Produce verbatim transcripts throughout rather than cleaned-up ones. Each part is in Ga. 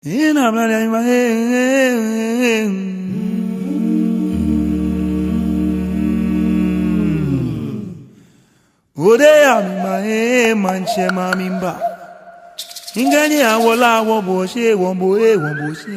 Ina mla ya ima, eh, eh, eh. Ode ya mi ma, eh, maŋtsɛ ma mi mba. Ŋkɛɛ ni awo lɛ awo bo shi, wo bo, eh, wo bo shi.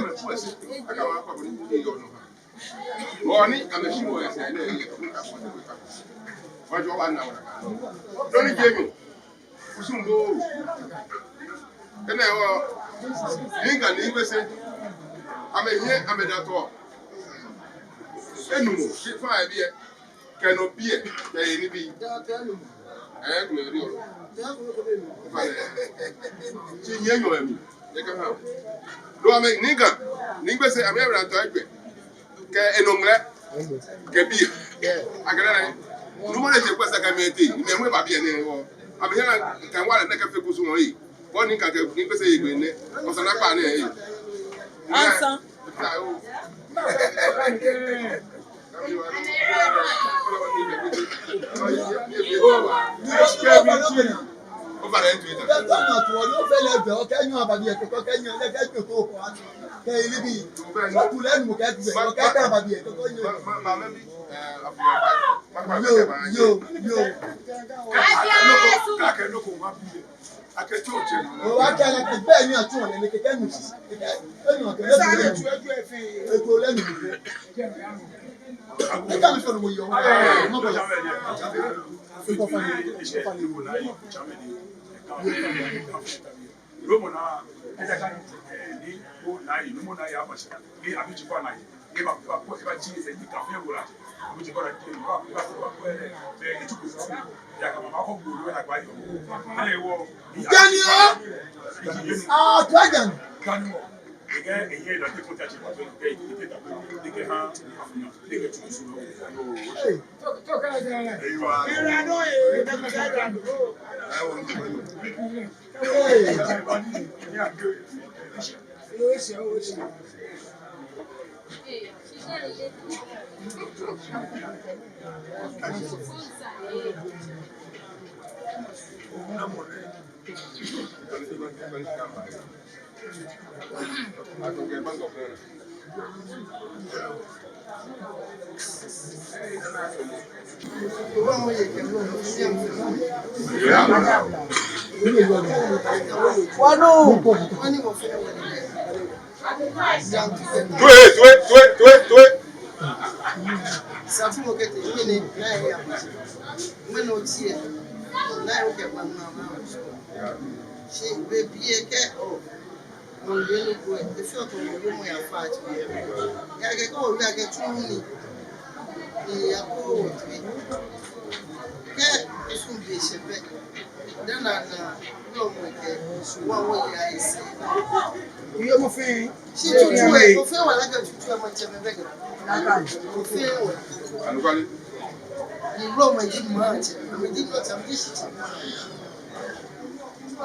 amɛ fu esɛɛ. Aka wa kwa bɔ ni yɔɔ nɔ. Bɔ ni amɛshi wɔ esɛɛ nɛɛ, wɔjɔɔ wɔna wɔnaa. Nɔ ni ji mi. Kusum bo. Enɛ hewɔ, Nii Ga, Nii Gbese, amɛhiɛ, amɛda tɔ. Enumɔ, shi fã yɛ biɛ, kɛ nɔ biɛ, kɛ yɛ nibii. Ɛɛ, kɛ mɛi biɛ. Shi nyɛ nyɔ yɛ mli, nyɛkaha. No amɛ, Nii Ga, Nii Gbese, amɛhiɛ, amɛda tɔ ejwɛ. Kɛ enɔ ŋmlɛ. Kɛ biɛ. Akɛ lɛ. Nuumo lɛ je kpɛsɛ kɛ mɛi tee. Mɛi mɔ eba biɛ nɛɛ hewɔ. Amɛhiɛ kɛ wala nɛɛ kɛfee kusum lɛ. Bɔ ni akɛ Nii Gbese ye gbɛ nɛɛ. Ɔsa naakpa nɛɛ. Ansa. Over there, Twitter. Kɛ tɔ na tɔ, ni ofee lɛ bɛ, okɛ nyɔ aba biɛ, kɛ, kɛ nyɔ, kɛ, kɛ nyɔ to kɔ, kɛ yeli bi. Otu lɛ nu kɛ, kɛ, kɛ ta aba biɛ, kɛ, kɛ nyɔ. Yoo, yoo, yoo. O wa kɛ lɛ kɛ bɛ nyɔ tɔ lɛ, kɛ, kɛ nyɔ. Kɛ nyɔ, kɛ nyɔ. Eto lɛ nu. Eka mi fɛɛ nɔ mɔ yɔɔ. Nuumo naa, eda ka ni, eh, ni, o naa yi, nuumo naa yi, a ma shi, ni abi ji kɔ naa yi, ni ba, ba, ba, ba ji, eh, ni ka fɛɛ wula. Gani o! Aa, tu Gani. Hey. Hey. Wano. Toi, toi, toi, toi, toi. Safu mɔ kɛtee, mɛni, naa yɛ ya. Mɛni otsiɛ, naa yɛ okɛ ba ma ma. Shi be biɛ kɛ o, mɔ yɛ nɔ ko, efee ɔtɔ mɔ ko mɔ ya fa tsi. Ya kɛ ko, ya kɛ tsu ni. Ni ya ko, tsu. Kɛ, esun be shɛ pɛ. Dana na, wulɔmɔ kɛ, wa wɔ ya ese. Iyo mɔ fɛɛ. Shi tsutsu ɛ, ofee wala kɛ tsutsu ɛ maŋtsɛmɛi bɛ kɛ. Ofee wala. Anɔkwale. Ni wulɔmɛi ji maŋtsɛ, amɛji nɔtsɛ, amɛji shitsɛ.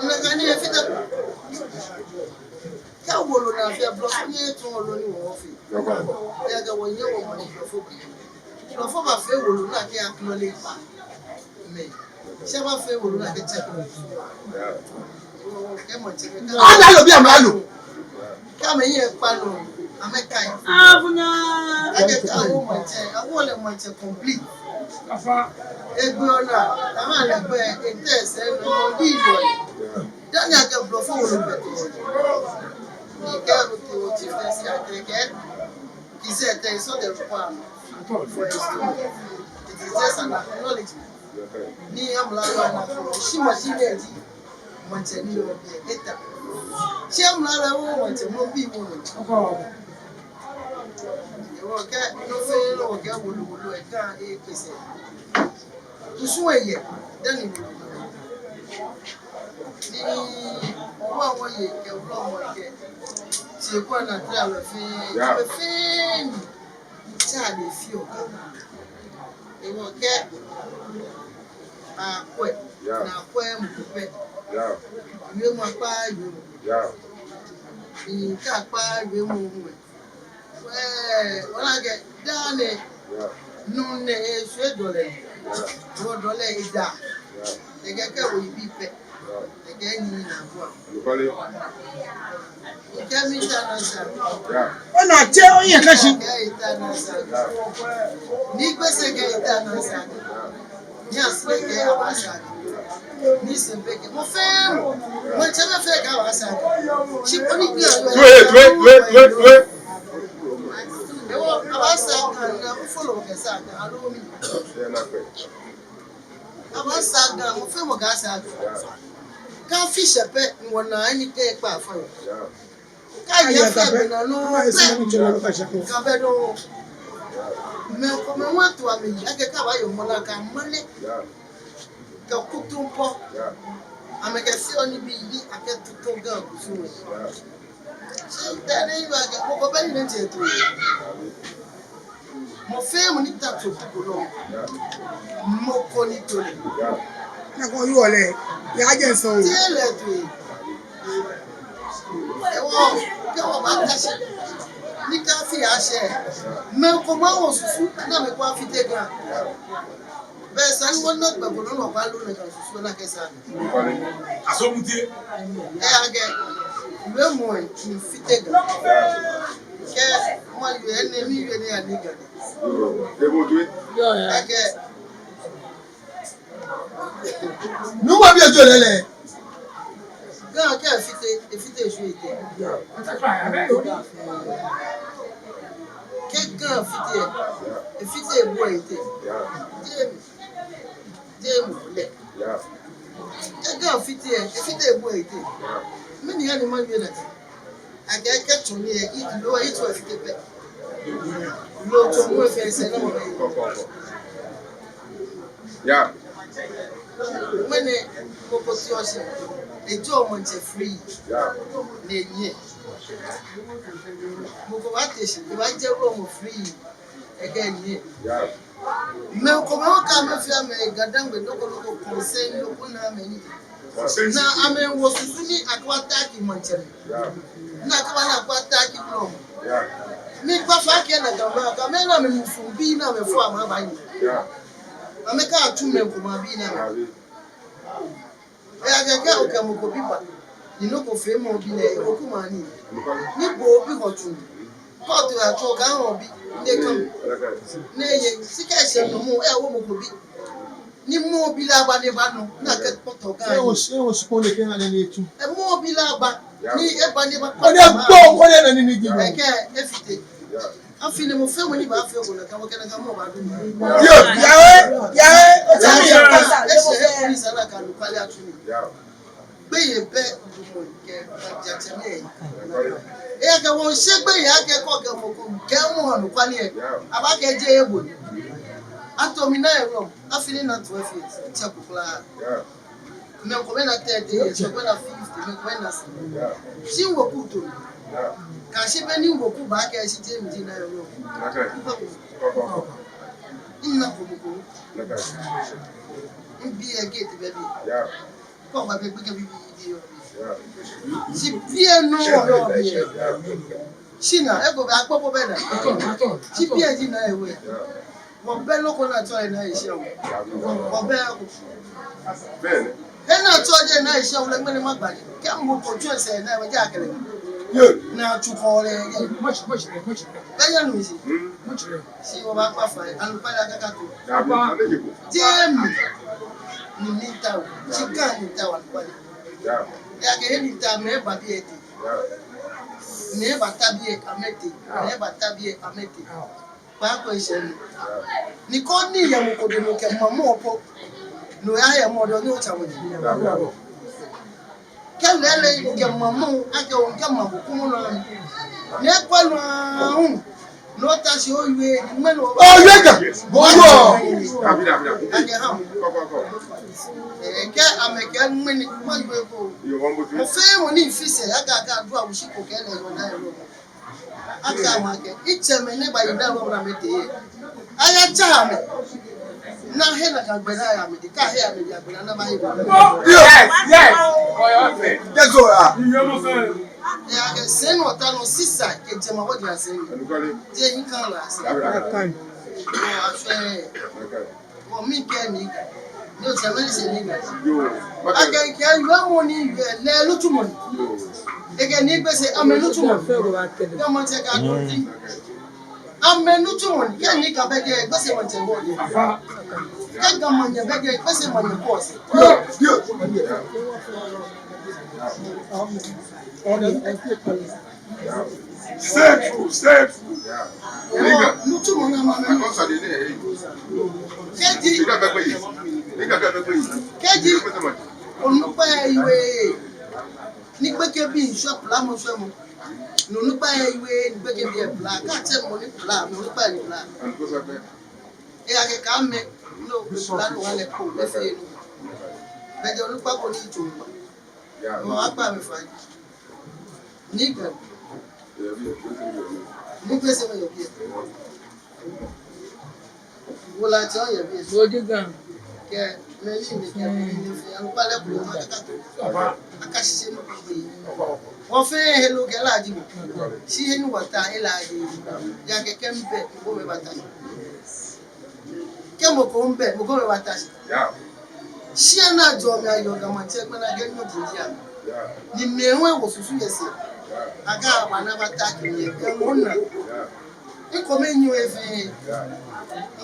Ni kɛ ni efite. Kɛ wolo naa fɛɛ blɔfo ni etu wolo ni wɔfee. Ejaakɛ wɔyɛ wɔmaŋ ni blɔfo. Blɔfo bafee wolo naa kɛ acknowledge. Mɛi. Shi abafee wolo naa kɛ tsɛ. Kɛ maŋtsɛ kɛ. Ana lo bi amɛ lo. Kɛ amɛyi ekpa nɔ, amɛkai. Abunya. Akɛ kɛ awo maŋtsɛ, awo lɛ maŋtsɛ complete. Afa. Egbe ona, amɛ lɛ gbɛ, etɛ sɛɛ nɔ, bi nɔ. Dani akɛ blɔfo wolo bɛ tɔ. Ni kɛ ro te o chieftaincy akɛ kɛ. He said there is not a requirement for a stone. It is just an acknowledgement. Ni amralo ana fo. Shi maŋtsɛ ni yɔɔ biɛ eta. Shi amralo wo maŋtsɛ mɔ bi mɔ mɔ. Ewɔ kɛ nɔ fɛɛ nɔ kɛ wolo wolo ɛ Ga ekpese. Kusum ɛ yɛ dani wolo wolo. Ni wa wɔye kɛ wulɔmɔ kɛ. Shi ko na tra lɔ fɛɛ. Fɛɛ ni. Tsa le fi o ka. Ewɔ kɛ akwɛ, na akwɛ mu pɛ. Yɛ mu akpa yɛ mu. Ni ka akpa yɛ mu mu. Wɛ, wala kɛ dani. Nu nɛ esu edɔlɛ. Wɔ dɔlɛ eda. Ekɛ kɛ wo ibi pɛ. Ona tsɛ oye kashi. Tue, tue, tue, tue, tue. Abasaa Ga, mɔ fɛɛ mɔ kɛ asaa Ga. Kɛ afi shɛ pɛ, ŋwɔ na ani kɛ kpa fã. Kɛ ayi afi abɛ na nɔ pɛ. Kɛ abɛ nɔ. Mɛi komɛi ŋwɔ to amɛyi, akɛ kɛ abaye mɔ naa kɛ amale. Kɛ kutumpɔɔ. Amɛkɛ fioo ni bi ni akɛ tutu Ga kusum. Shi tɛ ni yɔɔ akɛ mɔ ko bɛ ni nɛɛ jɛ to. Mɔ fɛɛ mɔ ni ta to ko lɔ. Mɔ ko ni to lɛ. Naa ko yɔɔ lɛ. Ya jɛ sɔŋŋ. Tee lɛ to. Ewɔ, kɛ wɔbata shi. Ni kɛ afi ashɛ. Mɛi komɛi awo susu, ni amɛkɔ afite Ga. Bɛ esa ni wɔna gbɛ ko nɔ ni wɔbaalɔ ni Ga susu ni akɛ saa. Asɔmɔtɛ. Ejaakɛ, wiemɔ ni fite Ga. Kɛ, ma yɛ nɛɛ mi yɛ nɛɛ ya ni Ga. Ejaakɛ. Nuumo bi ejo lɛlɛ. Ga kɛ efite, efite esu etɛ. Kɛ Ga fite, efite ebu etɛ. Jeee, jeee mɔ lɛ. Kɛ Ga fite, efite ebu etɛ. Mɛni hewɔ ni ma yɛ nɛɛ. Akɛ kɛ tsɔne yɛ, ilo, itsɔ efite pɛ. Lotso mu efee sɛɛ nɔ. Kɔ, kɔ, kɔ. Yeah. Mɛni mɔ ko shi oshi. Ejɔɔ maŋtsɛ free. Yeah. Ni enyiɛ. Mɔ ko baate shi, ebaajɛ wulɔmɔ free. Ekɛ enyiɛ. Yeah. Mɛi komɛi okɛ amɛ fɛɛ amɛ GaDangme nɔ ko nɔ ko concern nɔ ko ni amɛnyiɛ. Concern. Ni amɛwo susu ni akɛ abaataki maŋtsɛ. Yeah. Ni akɛ abaa ni akɛ abaataki wulɔmɔ. Yeah. Ni kpaa fai akɛ nakai maŋ, akɛ amɛ ni amɛmusuŋ bii ni amɛfɔ amɛba nyiɛ. Yeah. Amɛkatsu mɛi komɛi abii ni amɛ. Yeah. Ejaakɛ kɛ okɛ mɔ ko bi ba, ni nɔ ko fee mɔ bi lɛ, ewo kuma ni. Ni bo obi ko tsu. Kɛ otsu ya tsu okɛ mɔ bi, ni ekã. Ni eye, shi kɛ eshɛ nɔ mɔ, ewo mɔ ko bi. Ni mɔ bi lɛ aba ni eba nɔ, ni akɛ kpɔtɔ kã. Ewo shi, ewo shi koni ekɛ hã ni etsu. Emɔ bi lɛ aba, ni eba ni eba kpɔtɔ. Koni ekpɔ, koni ena nii ni ji nɔ. Ekɛ efite. Afi nɛɛ mɔ fɛɛ mɔ ni baafee ko nakai, mɔ kɛ nakai mɔ baadu. Yoo, yawɛ, yawɛ, otsɛ mi yɛ kasa. Eshɛ, eshɛ, eshɛ, esa ni akɛ anɔkwale atsu nii. Gbeyei bɛ, dumɔ kɛ, baja tsɛ mɛi. Ejaakɛ wɔsheɔ gbeyei akɛ kɛ okɛ mɔ ko kɛɛ mɔ anɔkwale lɛ, abaakɛɛ jeee bo ni. Ato mi naa yɛ wulɔmɔ, afi nɛɛ naa too efee, tsɛ ko kwraa. Mɛi komɛi naa thirty years, mɛi komɛi naa fifty, mɛi komɛi naa sixty. Shi wɔku to. Kɛyashi be ni wɔku baakɛɛ shi jeee mi ji naa yɛ wulɔmɔ. Ina ko mɔ ko. Mibi yɛ gate bɛ biɛ. Kɛ oba biɛ gbekɛbii bibii yɔɔ biɛ. Shi biɛ nɔ yɔɔ biɛ. Shi naa, eko bɛ akpɔ ko bɛ naa. Shi biɛ ji naa yɛ we. Wɔbɛ loko naa tsɔ yɛ naa yɛ shia wɔ. Wɔbɛ ko. Ena tsɔ yɛ naa yɛ shia wɔ lɛ ŋmɛnɛ magba ni. Kɛ mɔ ko tsɔ sɛɛ naa yɛ we ja kɛlɛ. Naa tsu ko lɛ. Bɛ ya nu shi. Shi wɔbaakpa fai, anɔkwale akakatoo. Jeee mi ni miitao, shi Ga ni taoɔ anɔkwale. Ejaakɛ he ni mitaoɔ mɛi baa biɛ etee. Mɛi baata biɛ amɛtee, mɛi baata biɛ amɛtee. Kpaako eshɛ mi. Ni koni yɛ mɔ ko dɛŋ mɔ kɛ mamɔ po. No ya yɛ mɔ dɛŋ ni otsa mɔ ji. Kɛ lɛɛlɛŋ kɛ mamɔ, akɛ wɔkɛ mamɔ kumɔ nɔ. Ni ekwɛ nɔ aahu. No ta shi owie, ŋmɛnɛ o. Owie ka. Boyo. Akɛ ha. Kɛ amɛkɛ ŋmɛnɛ ma yue ko. Mɔ fɛɛ mɔ ni fi sɛɛ, akɛ akɛ adu awushi ko kɛ lɛ yɔɔ naa yɛ lɔ. Akɛ amɛkɛ, itsɛmɛi ni baayi naa lɔ naa amɛtee. Aya tsa amɛ. Naa he naa ka gbɛ naa ya amɛ, ka he amɛ ya gbɛ naa naa baayi. Yes, yes. Yes, o ya. Ejaakɛ sɛi ni wɔta nɔ sisa kɛ jɛmɛ wɔ di asɛi. Jɛ yin kan la asɛi. Akan. Wɔ afɛ. Wɔ mi kɛ ni. Ni otsɛ mɛni sɛɛ ni. Akɛ kɛ yɔɔ mɔ ni yɔɔ lɛ nitsumɔ ni. Ekɛ ni Gbese amɛnitsumɔ. Kɛ maŋtsɛ ka do ti. Amɛnitsumɔ ni. Kɛ ni ka bɛ kɛ Gbese maŋtsɛ bɔ ni. Kɛ Ga Manyɛ bɛ kɛ Gbese Manyɛ bɔ si. Say true, say true. Nitsumɔ ni amɛ. Kɛji. Kɛji. Onukpa yɛ iwe. Ni gbekɛbii shwɛ pla mɔ shwɛ mɔ. Ni onukpa yɛ iwe ni gbekɛbii yɛ pla. Kɛ atsɛ mɔ ni pla, mɔ onukpa ni pla. Ejaakɛ kɛ amɛ, no pla no wa lɛ ko, efee no. Bɛ jɛ onukpa ko ni tso. Mɔ akpa mi fai. Ni Ga. Ni Gbese mɛi yɔɔ biɛ. Wɔ la tsɛ yɛ biɛ. Bo ji Ga. Kɛ mɛni ni kɛ mɛni ni fee. Anɔkwale ko akakatoo. Akashishi nɔ ko. Wɔfɛɛ heloo kɛ laaji mɔ. Shi he ni wɔta elaaji. Ejaakɛ kɛ mibɛ, mɔ ko bɛ baata shi. Kɛ mɔ ko bɛ, mɔ ko bɛ baata shi. Shia naa jɔɔ mli ayɔɔ Ga Maŋtsɛ kpɛna kɛ nyɔ jinjia. Ni mɛi hu ewo susu yɛ sɛɛ. Akɛ abaa ni abaataki mi yɛ kɛ mɔ naa. Eko mɛi nyiɛ efee.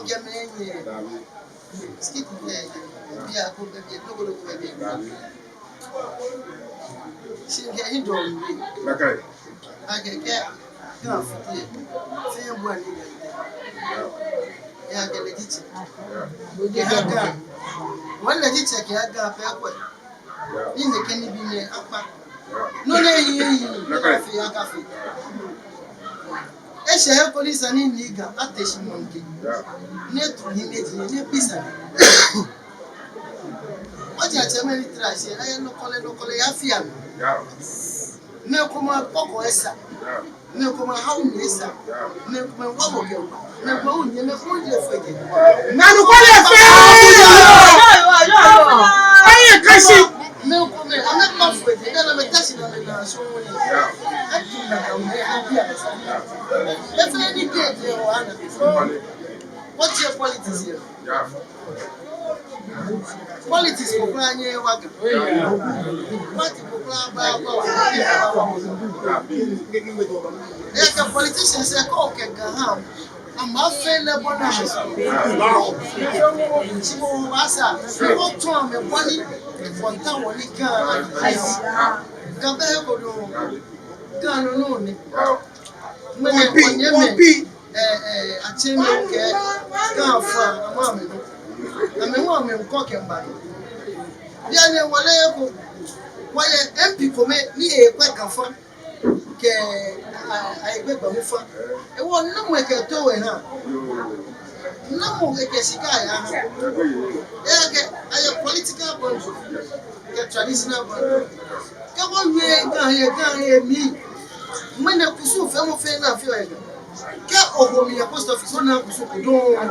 Ŋkɛ mɛi nyiɛ. Skit bɛ biɛ, ko bɛ biɛ, loko loko bɛ biɛ. Shi ŋkɛ hi dɔŋŋ. Akɛ kɛ Ga fite, fɛɛ bɔ ni Ga. Ejaakɛ lɛ ji tsɛ. Kɛ ha Ga. Wɔ lɛ ji tsɛ kɛ ha Ga pɛ kwɛ. Ni nɛkɛ nibii nɛɛ akpa. Nɔ ni eyi eyi, ni afee akafee. Eshɛ he ko ni esa ni Nii Ga ate shi mɔ nɛkɛ. Ni etu ni eji ni ebi sane. Wɔji atsɛmɛi ni tara shi, ayɛ nɔkwɛlɛ, nɔkwɛlɛ yafia mli. Mɛi komɛi kɔkɔ esa. Mɛi komɛi haomɔ esa. Mɛi komɛi wamɔ kɛ. Mɛi komɛi onyɛ, mɛi komɛi onyɛ fɛɛ kɛ. Nanu kɔlɛ fɛɛ. Ayɛ kashi. Mɛi komɛi, amɛkpa fɛɛ kɛ, dani amɛta shi ni amɛna sɔŋŋ ni. Atu na amɛ, abi amɛ. Efee ni kɛ, kɛ, wɔ ana. Wɔtsɛ politics yɛ. Politics ko kwraa nyɛɛɛ ewa Ga. Party ko kwraa baaa ewa Ga. Ekɛ politicians lɛ kɛ okɛ Ga ha, amɛbaafee lɛ bɔ ni amɛsumɔɔ. Shi moŋ wɔbaasa, wɔtsɔɔ amɛ bɔ ni, wɔta wɔ ni Ga, Ga bɛ he ko dɔŋŋ. Ga nɔ nɔ ni. Mɛni wɔnyɛmɛi, eh, eh, atsɛmɛi kɛ Ga faa, amɛ amɛ nɔ. Amɛ hu amɛmiikɔ kɛmiiba nɔ. Bianɛ wɔle eko, wɔyɛ M P kome ni ekwɛ Ga faa kɛ, ah, ah, egbɛ gba mu faa. Ehewɔ namɔ ekɛtoo eha? Namɔ ekɛ shika yaha? Eyɛ kɛ, ayɛ political boundary kɛ traditional boundary. Kɛ wɔwie Ga he, Ga he mli. Mɛni kusum fɛɛ mɔ fɛɛ ni afeɔ yɛ Ga. Kɛ oho mli yɛ post office, onaa kusum ko dɔŋŋ.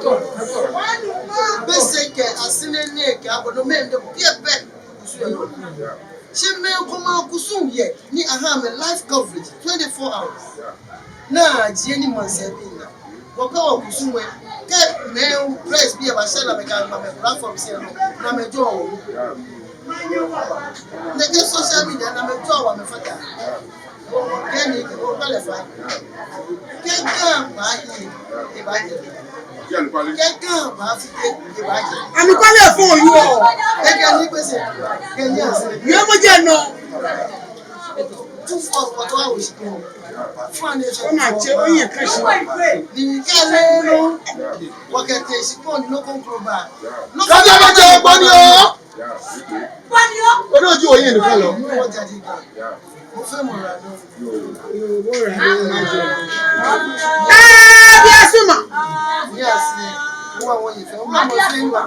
Bese kɛ Asere nɛɛ kɛ Abɔdɔmɛ nɛɛ biɛ bɛ kusum yɛ. Shi mɛi komɛi akusum yɛ ni aha amɛ live coverage twenty-four hours. Ni ajie ni maŋsɛɛbii ana. Wɔkɛ wɔkusum lɛ, kɛ mɛi press bii aba shɛ ni amɛkɛ amɛ platform shi nɔ, ni amɛjɔɔ wɔ. Nɛkɛ social media ni amɛjɔɔ wɔ amɛfata. Kɛ ni, kɛ wɔkpale fai. Kɛ Ga baahi, ebaahi. Kɛ Ga baafite, ebaahi. Anɔkwale fɔŋ yɔɔ. Ekɛ ni kpese, kɛ ni ase. Yɛ mɔ jɛ nɔ. Tufɔ kɔtɔ awo shikpɔŋ. Fani etsɛ. Ona tsɛ, oye kashi. Ni kɛ lɛ nɔ. Wɔkɛtee shikpɔŋ ni nɔ ko kro ba. Nɔ ko kro ba. Kɔni o. Kɔni o. Odo ji oye ni kalo. Nɔ ko jadi ka. Mo fɛ mo ra dɔŋŋ. Ee, biasuma. Biasuma. Wa wa yi fɛ. Wa mo fɛ wa bi wa.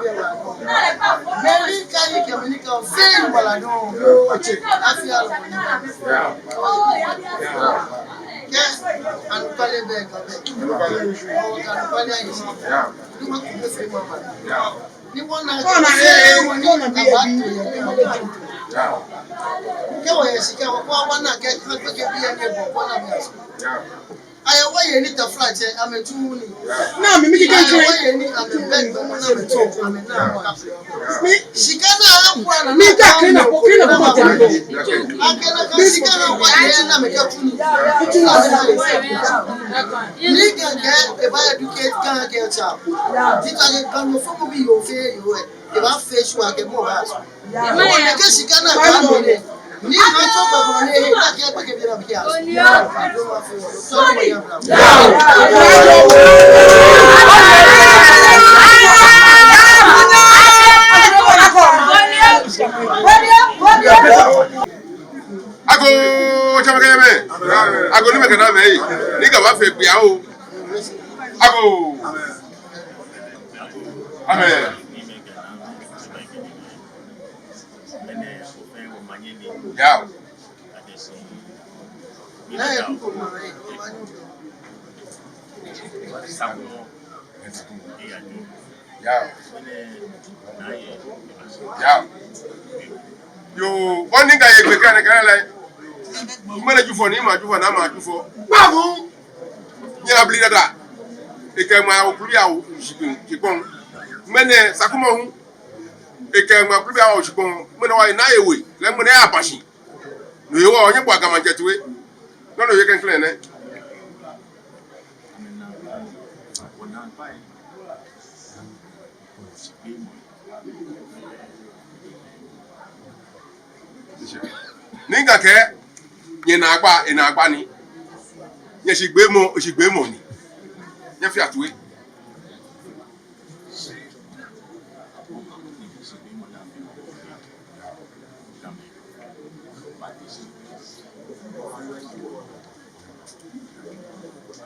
Mɛni ka yi kɛ mɛni ka fɛ wa la dɔŋŋ. Afia lo. Kɛ anɔkwale bɛ Ga bɛ. Kɛ anɔkwale ayi. Ni ma ko fɛ ma ma. Ni wɔna, wɔna, ee, wɔna, wɔna, bi, bi. Kɛ wɔyɛ shika, wɔ, wɔna kɛ, kɛ, kɛ, bi, ni bɔ, wɔna, bi. Ayɛ wɔyɛ ni taflatsɛ, amɛtu ni. Naa mi, mi ji kɛ. Ayɛ wɔyɛ ni amɛbɛ, amɛna, amɛtu, amɛna, amɛka. Mi. Shika naa, akwa naa, mi ka, kɛ na, kɛ na, kɛ na. Akɛ naa, kɛ shika naa, wɔyɛ ni amɛkɛtu ni. Ni kɛ, kɛ, eba educate, kɛ, kɛ, tsa. Tita kɛ, kɛ, no, fo, ko, bi, yoo, fee, yoo, ɛ. Ebaafee sure akɛ mɔ baasu. Mɔ ni kɛ shika naa ka mɔ nɛ. Ni ma tɔ ba mɔ nɛ he, na kɛ kpɛkɛ bi na bi ya. Agoo, tsɛmɛi kɛ nyɛmɛi. Agoo, nyɛmɛi kɛ naamɛi. Ni Ga baafee kpia oo. Agoo. Amen. Yao. Yao. Yao. Yoo, bɔ ni Ga ye gbɛ kɛ nɛkɛ lɛ. Mɛni Jufɔ ni ma Jufɔ na ma Jufɔ. Babu. Nyɛ abli dada. Ekɛ ŋmaa okpulu bi awo shikpɔŋ. Ŋmɛnɛ Sakumɔ hu. Ekɛ ŋmaa okpulu bi awo shikpɔŋ. Ŋmɛnɛ wa ena ewe. Lɛ ŋmɛnɛ aba shi. No hewɔ nyɛbua Ga Maŋtsɛ toi. Nɔ ni oye klɛŋklɛŋ nɛ. Ni Ga kɛɛ, nyɛnaagba, enaagba ni. Nyɛshigbeemɔ, eshigbeemɔ ni. Nyɛfea toi.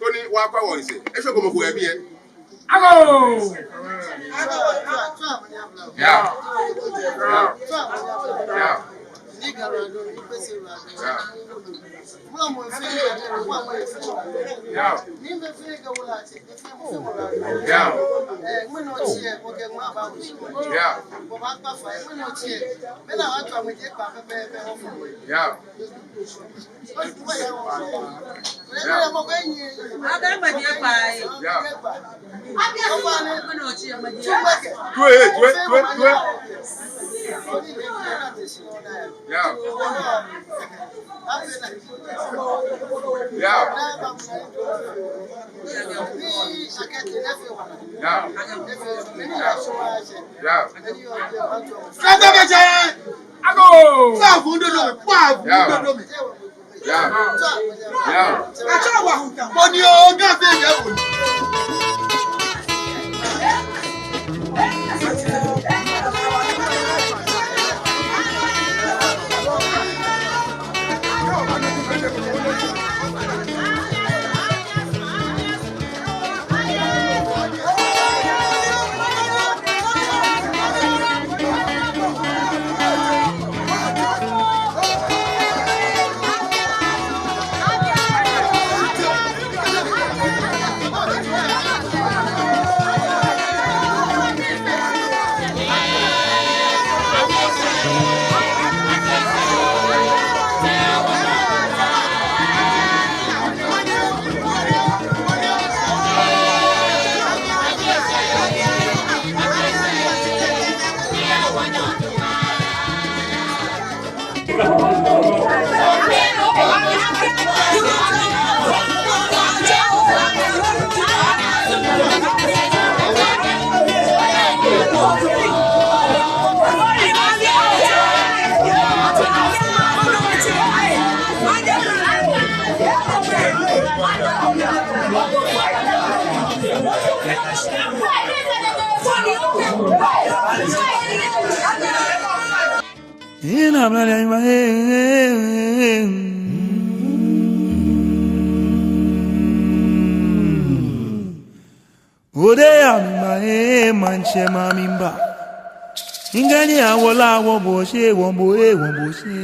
Koni wɔkpa wɔsɛɛ. Eshwɛ ko mɔ ko yɛ biɛ. Agoo! Yao! Yao! Yao! Yao! Yao! Yao! Yao! Yao! Yao! Tue, tue, tue, tue. Yao! Yao! Yao! Yao! Agoo! Yao! Yao! Yao! Bɔ ni o, gafe yɛ bo. Ode ya mi ma, eh, maŋtsɛ ma mi mba. Ŋgani awola wo bo she, wo bo, eh, wo bo she.